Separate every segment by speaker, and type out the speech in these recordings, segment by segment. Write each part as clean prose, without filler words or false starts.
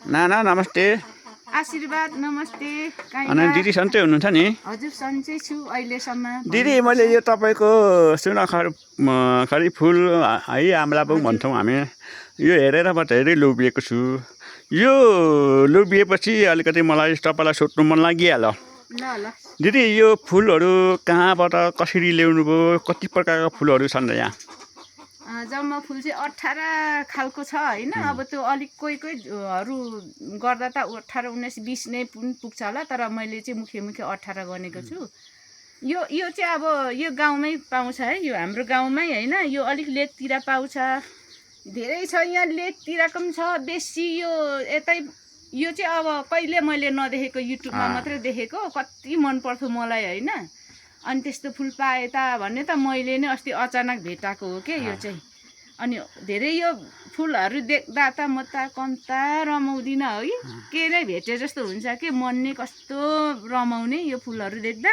Speaker 1: नाना नमस्ते।
Speaker 2: आशीर्वाद नमस्ते।
Speaker 1: अनि दिदी सन्चै हुनुहुन्छ नि?
Speaker 2: हजुर सन्चै छु अहिलेसम्म।
Speaker 1: दिदी मैले यो तपाईँको सुनखरी फुल है आम्लाबुङ भन्छौँ हामी, यो हेरेर म धेरै लोभिएको छु। यो लोभिएपछि अलिकति मलाई तपाईँलाई सोध्नु मन लागिहाल्यो।
Speaker 2: ल
Speaker 1: दिदी यो फुलहरू कहाँबाट कसरी ल्याउनु भयो? कति प्रकारका फुलहरू छन् र यहाँ?
Speaker 2: जम्मा फुल चाहिँ 18 खालको छ होइन। अब त्यो अलिक कोहीहरू गर्दा त 18, 19, 20 नै पुग्छ होला, तर मैले चाहिँ मुख्य 18 गनेको छु। यो चाहिँ अब यो गाउँमै पाउँछ है, यो हाम्रो गाउँमै होइन। यो अलिक लेकतिर पाउँछ, धेरै छ यहाँ लेकतिरको पनि छ बेसी। यो चाहिँ अब कहिले मैले नदेखेको, युट्युबमा मात्रै देखेको, कति मन पर्थ्यो मलाई होइन। अनि त्यस्तो फुल पाएँ त भन्ने त मैले नै अस्ति अचानक भेटाएको हो के यो चाहिँ। अनि धेरै यो फुलहरू देख्दा त म त कम्ता रमाउँदिनँ है, के नै भेटे जस्तो हुन्छ के, मन नै कस्तो रमाउने यो फुलहरू देख्दा।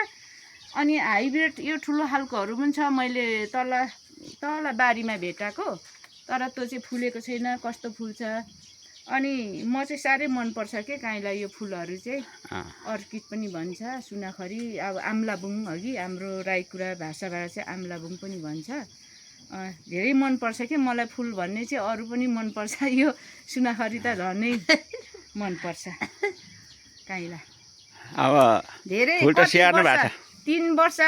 Speaker 2: अनि हाइब्रिड यो ठुलो खालकोहरू पनि छ, मैले तल बारीमा भेटाएको, तर त्यो चाहिँ फुलेको छैन, कस्तो फुल्छ। अनि म चाहिँ साह्रै मनपर्छ के काइँलाई यो फुलहरू चाहिँ। अर्किड पनि भन्छ, सुनाखरी, अब आम्लाबुङ अघि हाम्रो राईकुरा भाषाबाट चाहिँ आम्लाबुङ पनि भन्छ। धेरै मनपर्छ कि मलाई फुल भन्ने चाहिँ। अरू पनि मनपर्छ, यो सुनाखरी त झनै मनपर्छ काइँलाई।
Speaker 1: अब
Speaker 2: धेरै 3 वर्ष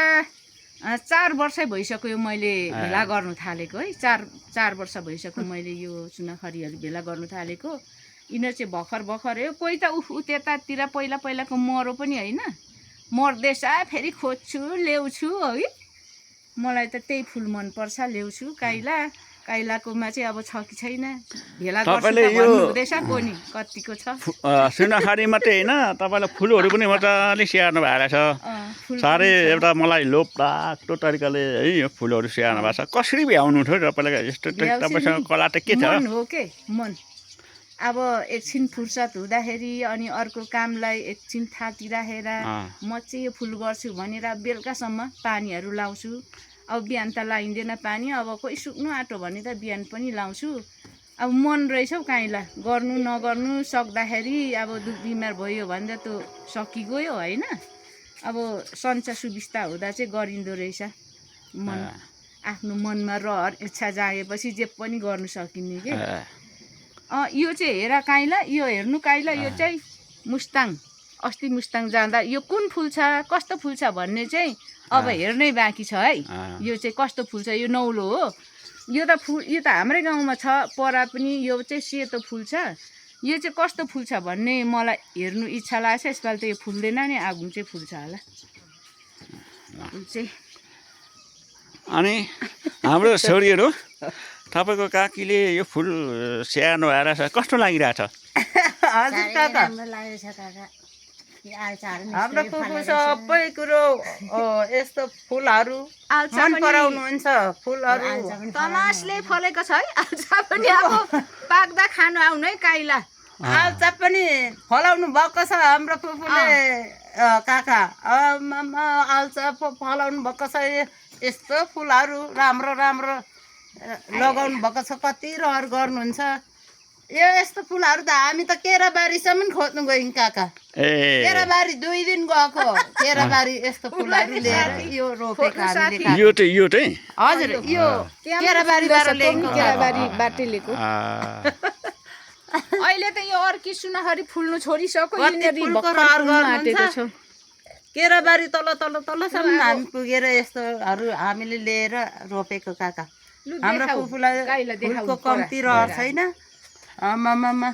Speaker 2: 4 वर्षै भइसक्यो मैले भेला गर्नु थालेको है। 4 वर्ष भइसक्यो मैले यो सुनाखरीहरू भेला गर्नु थालेको। यिनीहरू चाहिँ भर्खर हो। कोही त त्यतातिर पहिलाको मरो पनि होइन, मर्दैछ फेरि खोज्छु ल्याउँछु है। मलाई त त्यही फुल मनपर्छ, ल्याउँछु। काइलाकोमा चाहिँ अब छ कि छैन, भेला गर्छु त भन्नुहुँदैछ कोनी कतिको छ।
Speaker 1: सुनाखरी मात्रै होइन, तपाईँलाई फुलहरू पनि मजाले स्याहार्नु भएको छ। साह्रै एउटा मलाई लोभ लाग्दो तरिकाले है यो फुलहरू स्याहार्नु भएको छ। कसरी भ्याउनु थियो तपाईँलाई? यस्तो तपाईँसँग कला त के छ?
Speaker 2: मन हो के मन। अब एकछिन फुर्सद हुँदाखेरि अनि अर्को कामलाई एकछिन थाती राखेर म चाहिँ यो फुल गर्छु भनेर बेलुकासम्म पानीहरू लाउँछु। अब बिहान त लाइँदैन पानी, अब कोही सुक्नु आँटो भने त बिहान पनि लाउँछु। अब मन रहेछ हौ काइँला, गर्नु नगर्नु सक्दाखेरि अब दुख बिमार भयो भने त त्यो सकिगयो होइन। अब सन्चो सुविस्ता हुँदा चाहिँ गरिँदो रहेछ। मन आफ्नो मनमा रहर इच्छा जागेपछि जे पनि गर्नु सकिने के। यो चाहिँ हेर काइँला, यो हेर्नु काइँला, यो चाहिँ मुस्ताङ। अस्ति मुस्ताङ जाँदा यो कुन फुल छ, कस्तो फुल छ भन्ने चाहिँ अब हेर्नै बाँकी छ है। यो चाहिँ कस्तो फुल छ, यो नौलो हो। यो त हाम्रै गाउँमा छ परा पनि। यो चाहिँ सेतो फुल छ। यो चाहिँ कस्तो फुल छ भन्ने मलाई हेर्नु इच्छा लाग्छ। यसपालि त यो फुल्दैन नि, आगुन चाहिँ फुल्छ होला चाहिँ।
Speaker 1: अनि हाम्रो छोरीहरू, तपाईँको काकीले यो फुल स्याहार्नु भएर कस्तो लागिरहेछ?
Speaker 3: हजुर काका, हाम्रो फुपू सबै कुरो यस्तो फुलहरू मन पराउनुहुन्छ। फुलहरू
Speaker 2: तमासले फलेको छ है। आल्चा पनि अब पाक्दा खानु आउनु है काइँला।
Speaker 3: आल्चा पनि फलाउनु भएको छ हाम्रो फुपूले काका। आल्चा फलाउनु भएको छ। यस्तो फुलहरू राम्रो लगाउनु भएको छ। कति रहर गर्नुहुन्छ। यस्तो फुलहरू त हामी त केराबारीसम्म खोज्नु गयौँ काका। केराबारी 2 दिन गएको। केराबारी यस्तो फुलहरू लिएर यो रोपेको।
Speaker 1: यो चाहिँ
Speaker 3: हजुर यो केराबारीबाट ल्याएको।
Speaker 2: केराबारीबाटै ल्याएको। अहिले त यो अर्किड सुनाखरी फुल्नु छोडिसक्यो।
Speaker 3: केराबारी तलसम्म हामी पुगेर यस्तोहरू हामीले लिएर रोपेको काका। हाम्रो फुपूलाई फुलको कम्ती रहर छैन। आमामा